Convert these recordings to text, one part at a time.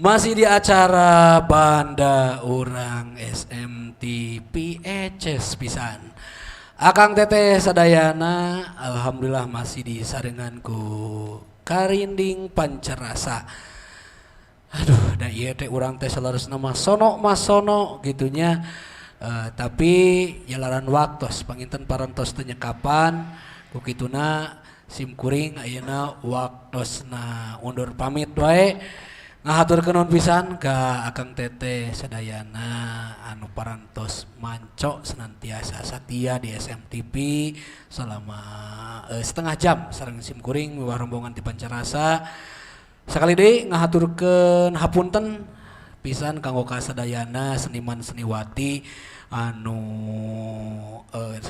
Masih di acara Banda Urang SMTV, eces pisan. Akang Teteh sadayana, alhamdulillah masih disarengan ku Karinding Pancarasa. Aduh, da ieu teh urang teh saleresna mah sono mah sono gitunya. Tapi jalaran waktos panginten parantos teu nyekapan, ku kituna sim kuring ayeuna waktosna undur pamit wae. Ngahaturkeun nuhun pisan ka Akang Teteh sadayana anu parantos manco senantiasa satia di SMTV selama setengah jam sareng sim kuring miwah rombongan ti Pancarasa. Sakali deui ngahaturkeun hapunten pisan kanggo kasadayana seniman seniwati anu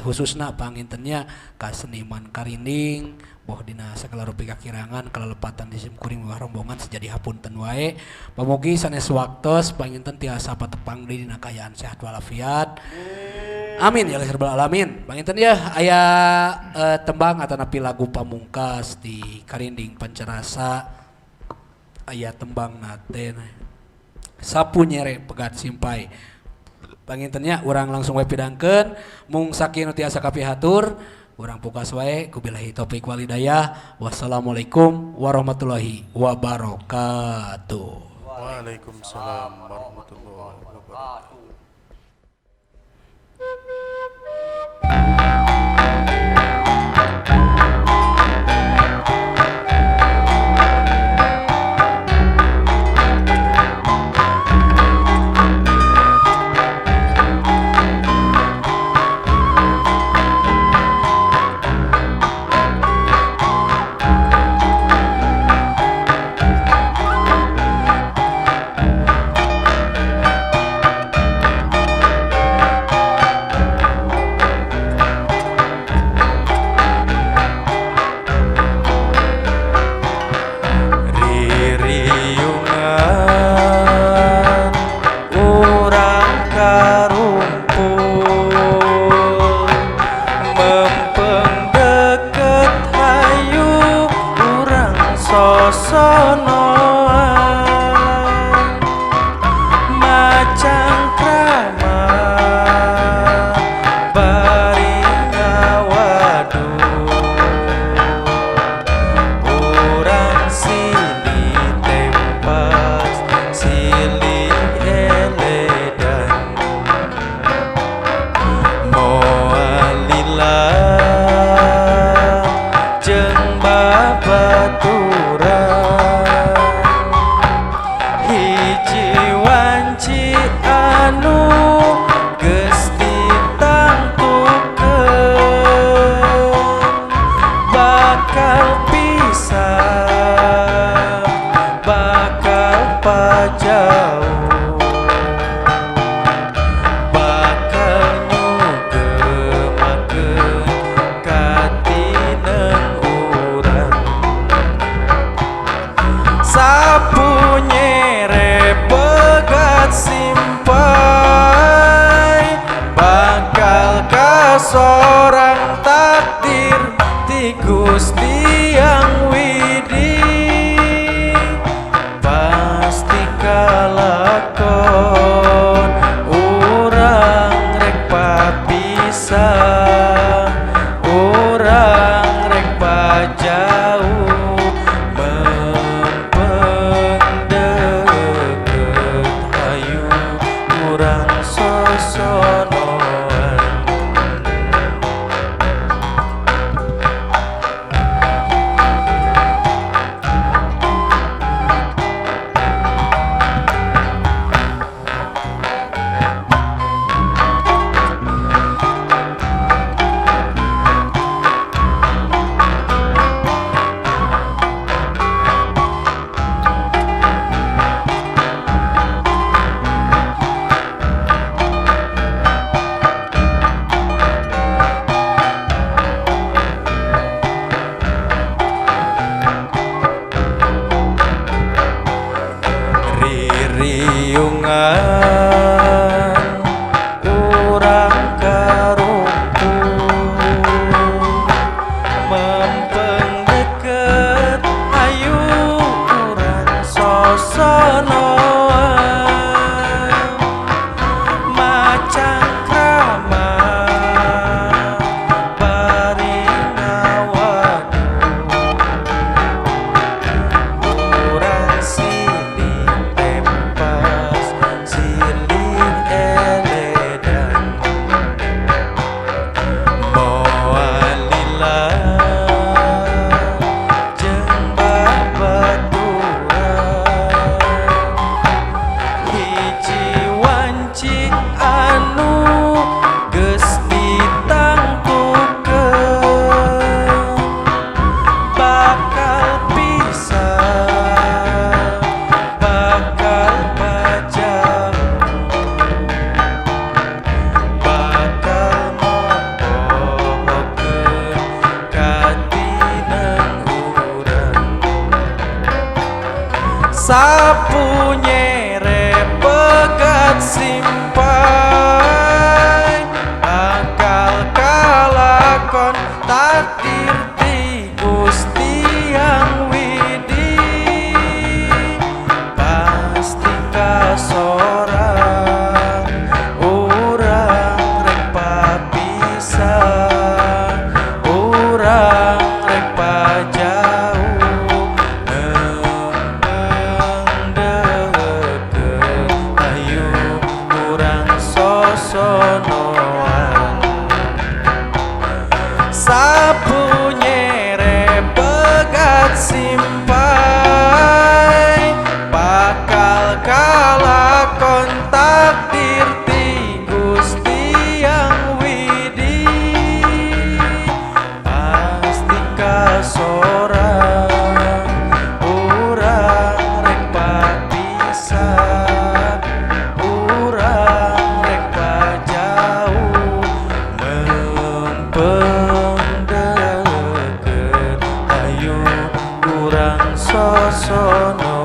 khususna pangintennya ka seniman karinding, boh dina sagala rupi kakirangan kalelepatan di sim kuring miwah rombongan sejadi hapunten wae. Pamugi sanes waktos panginten tiasa patepang deui dina kaayaan sehat walafiat. Amin ya rabbal alamin. Panginten ya aya tembang atanapi lagu pamungkas di Karinding Pancarasa, aya tembang nate Sapu Nyere Pegat Simpai. Pangintennya urang langsung wae pidangkeun, mung sakieu nu tiasa kapihatur, urang pukas wae ku billahi taufik walhidayah. Wassalamualaikum warahmatullahi wabarakatuh. Waalaikumsalam warahmatullahi wabarakatuh. Ririungan urang karumpul, mempeng deket hayu urang sosonoan, macangkrama bari ngawadu, urang silih tempas silih eledan, moal lila jeung babaturan, hiji wanci anu geus ditangtukeun, bakal pisah bakal pajauh, bakal nyugemakeun katineng urang. Sapu nyere pegat simpai bakal kasorang takdir ti Gusti Yang Widi, pasti kalakon urang rek papisah urang rek pajauh, mempeng deket hayu urang sosonoan. Ririungan Kasorang urang rek papisah, urang rek pajauh, lempeng deukeut hayu urang sosonoan. Sapu nyere pegat simpai, bakal kalakon takdir ti Gusti Yang Widi. Pasti kasorang urang rek papisah, urang rek pajauh, lempeng deukeut hayu urang sosonoan.